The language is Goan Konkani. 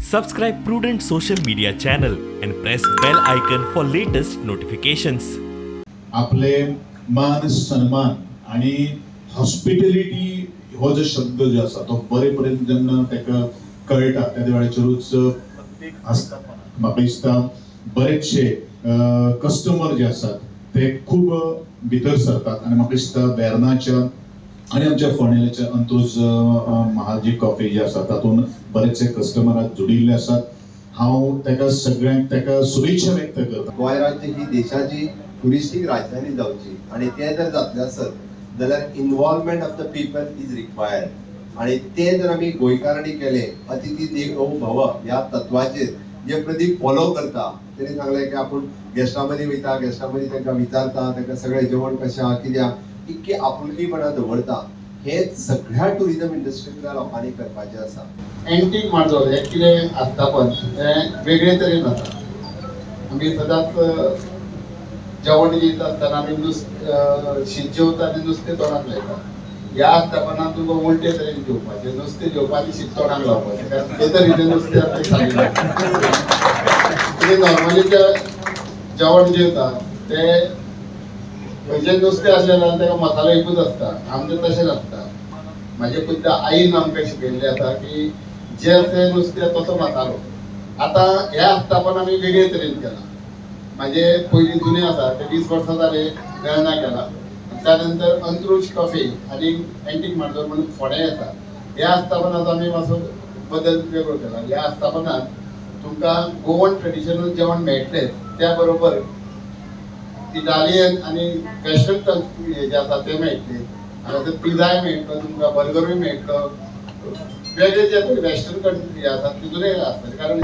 Subscribe Prudent social media channel and press bell icon for latest notifications. आपले मान सन्मान आणि हॉस्पिटॅलिटी हो जो शब्द जो आसा तो बरे पर्यंत जेन्ना ताका कळटा त्या वेळाचेरूच प्रत्येक आस्थापनात म्हाका दिसता बरेचशे कस्टमर जे आसात ते खूब भितर सरतात आनी म्हाका दिसता वेर्नाच्या आनी आमच्या फोंडेच्या अंत्रुज महाजी कॉफी जे आसा तातूंत बरेचशे कस्टमर जुडिल्ले आसात. हांव ताका सगळ्यांक ताका शुभेच्छा व्यक्त करता. गोंय राज्य ही देशाची टुरिस्टीक राजधानी जावची आणि ते जर जातलें आसत जाल्यार involvement of the people is required. आणि ते जर आमी गोंयकारांनी केलें, अतिथी देवो भव ह्या तत्वाचेर जे प्रदीप फॉलो करता, तेणी सांगलें की आपूण गेस्टां मदीं वयता, गेस्टां मदीं तांकां विचारता, तांकां सगळें जेवण कशें आहा, कितें आहा, इतकी आपुलकीपणा दवरता. हें सगळ्या टुरिजम इंडस्ट्रींतल्या लोकांनी करपाचें आसा. एंटीक मांडोर हें कितें आस्थापन हें वेगळे तरेन आसा. आमी सदांच जेवण जेयता आसतना आमी शीत जेवता आनी नुस्तें तोंडाक लायता. ह्या आस्थापनान तुमकां उलटे तरेन जेवपाचें, नुस्तें जेवपा आनी शीत तोंडाक लावपाचें, कारण ते तरेचें नुस्तें आतां सांगिल्लें. तुमी नॉर्मली जें जेवण जेवता तें खंयचें नुस्तें आसलें जाल्यार ताका मसालो एकूच आसता. आमचें तशें नासता. म्हाजे खुद्द आईन आमकां शिकयल्लें आसा की जें तें नुस्तें तसो मसालो. आतां हें आस्थापन आमी वेगळे तरेन केलां. म्हाजे पयलीं जुनें आसा ते 20 वर्सां जाले वेर्णा केलां. त्या नंतर अंत्रुज कॉफी आनी एंटीक मार्दोर म्हणून फोंडें आसा. ह्या आस्थापनाचो आमी मातसो बदल वेगळो केला. ह्या आस्थापनात तुमकां गोवन ट्रेडिशनल जेवण मेळटलें, त्या बरोबर इटालियन आनी वेस्टर्न हे जे आसा ते मेळटले. हांगासर पिझाय मेळटलो तुमकां, बर्गरूय मेळटलो. वेगळे जे वेस्टर्न कंट्री आसा तितूनय आसतलें, कारण